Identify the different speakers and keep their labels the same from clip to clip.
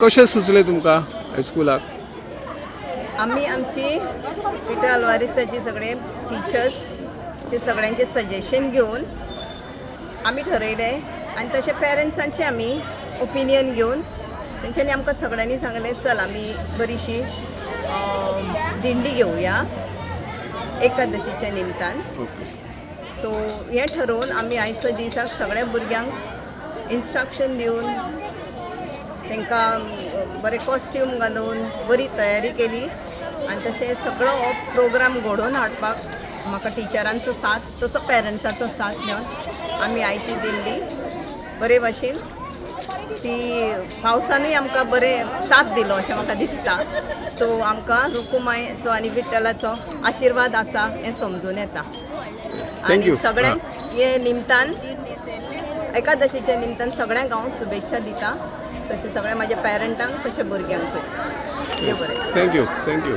Speaker 1: कशें सुचलें तुमकां हायस्कुलाक?
Speaker 2: आमी आमची पिटर अल्वारिसाची सगळे टिचर्सचे सगळ्यांचे सजेशन घेवन आमी ठरयलें आनी तशें पेरंट्सांचे आमी ओपिनियन घेवन तेंच्यांनी आमकां सगळ्यांनी सांगलें, चल आमी बरीशी दिंडी घेवया एकादशीच्या निमतान.
Speaker 1: ओके.
Speaker 2: सो हें ठरोवन आमी आयच्या दिसाक सगळ्या भुरग्यांक इन्स्ट्रक्शन दिवन, तांकां बरें कॉस्ट्यूम घालून बरी तयारी केली आनी तशें सगळो हो प्रोग्राम घडोवन हाडपाक म्हाका टिचरांचो साथ तसो पेरंट्साचो साथ मेळून आमी आयची दिंडी बरे भाशेन, ती पावसानूय आमकां बरें साथ दिलो अशें म्हाका दिसता. सो आमकां रुकुमायचो आनी विठ्ठलाचो आशिर्वाद आसा हें समजून येता.
Speaker 1: Thank you.
Speaker 2: आनी सगळ्यांक हे निमतान, एकादशीच्या निमतान सगळ्यांक हांव शुभेच्छा दिता, तशें सगळ्या म्हाज्या पेरंटांक तशें भुरग्यांकूय. देव बरें.
Speaker 1: Thank you, thank you.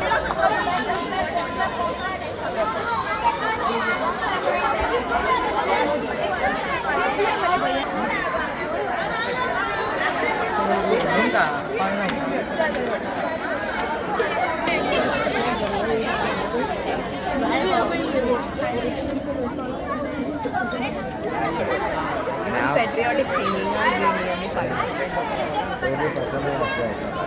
Speaker 2: Patriotic singing.